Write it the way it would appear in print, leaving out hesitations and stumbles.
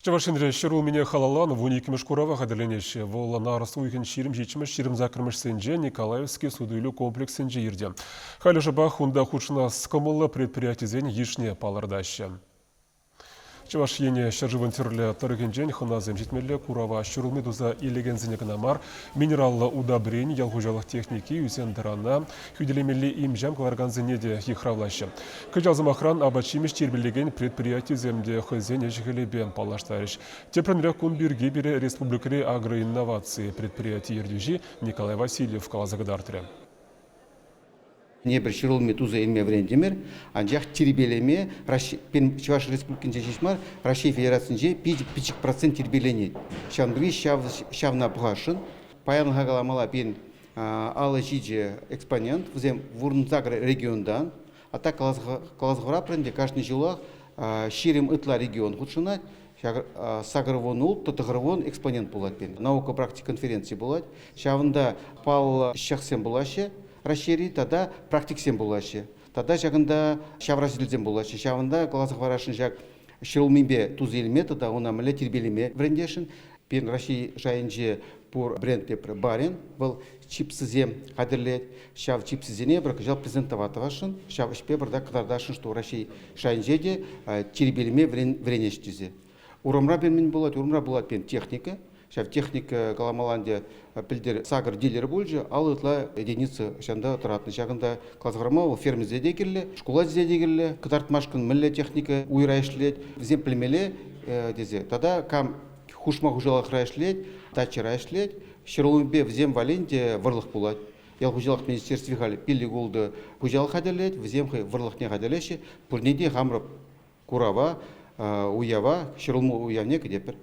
Чӑваш Енре ҫӗрулмине халалланӑ 12-мӗш курава хатӗрленеҫҫӗ. Вӑл нарӑс уйӑхӗн 27-мӗш, 28-мӗшсенче Николаевски суту-илӳ комплексӗнче иртӗ. Халӗ шӑпах унта хутшӑнас кӑмӑллӑ предприятисен йышне палӑртаҫҫӗ. Чӑваш Ене ҫӗршывӑн тӗрлӗ тӑрӑхӗнчен хӑнасем ҫитмелле курава ҫӗрулми туса илекенсене кӑна мар, минераллӑ удобрени, ял хуҫалӑх техники, ӳсен-тӑрана хӳтӗлемелли им-ҫам кӑларакансене те йыхравлаҫҫӗ. Кӑҫал, сӑмахран, апат-ҫимӗҫ тирпейлекен предприятисем те хӑйсен ӗҫӗ-хӗлӗпе паллаштарӗҫ. Тӗплӗнрех кун пирки пире республикӑри агроинноваци предприяти ертӳҫи Николай Васильев каласа кӑтартрӗ. Эпир ҫӗрулми туса илме вӗрентӗмӗр, анчах тирпейлеме Чӑваш Республикинче ҫеҫ мар, Раҫҫей Федерацинче пӗчӗк процент тирпейленет. Ҫавӑн пирки ҫавна пӑхасшӑн. Паянлӑха каламалла пирӗн 57 экспонент, вӗсем вунсакӑр регионтан. А так каласа ӗнтӗ кашни ҫулах 20 ытла регион хутшӑнать. 86 тӑхӑрвун экспонент пулать пирӗн. Наука практика конференци пулать. Ҫавӑнта паллӑ ҫӑхсем пулаҫҫӗ Раҫҫейри тата практиксем пулаҫҫӗ. Тата ҫакӑнта ҫавраҫилсем пулаҫҫӗ. Ҫавӑнта каласа хӑварасшӑн ҫак ҫӗрулмипе туса илме тата ӑна мӗнле тирпейлеме вӗрентесшӗн. Пирӗн Раҫҫей шайӗнче пур бренд тепӗр барин, вӑл чипсысем хатӗрлет. Ҫав чипсысене пӗр кӑҫал презентовать тӑвасшӑн, ҫав ӗҫпе пӗртак кӑтартасшӑн, что Раҫҫей шайӗнче те тирпейлеме вӗренеҫ тесе. Урамра пирӗн мӗн пулать? Урамра пулать пирӗн техника. Ҫав техника каламалла ӗнтӗ пӗлтӗр сакӑр дилер пулчӗ, 50 ытла единица ҫанта тӑратнӑ. Ҫакӑнта класс вӑл фермерсене те кирлӗ, шкула те кирлӗ, кӑтартмашкӑн мӗнле техника уйра ӗҫлет, вӗсем пӗлмелле тесе. Тата кам хушма хуҫалӑхра ӗҫлет, дачӑра ӗҫлет, ҫӗрулмипе вӗсем валли ӗнтӗ вӑрлӑх пулать. Ял хуҫалӑх министерстви халь пилӗк-ултӑ хуҫалӑх хатӗрлет, вӗсем хӑй вӑрлӑхне хатӗрлеҫҫӗ. Пурне те хамӑр курава, уява, ҫӗрулми уявне кӗтетпӗр.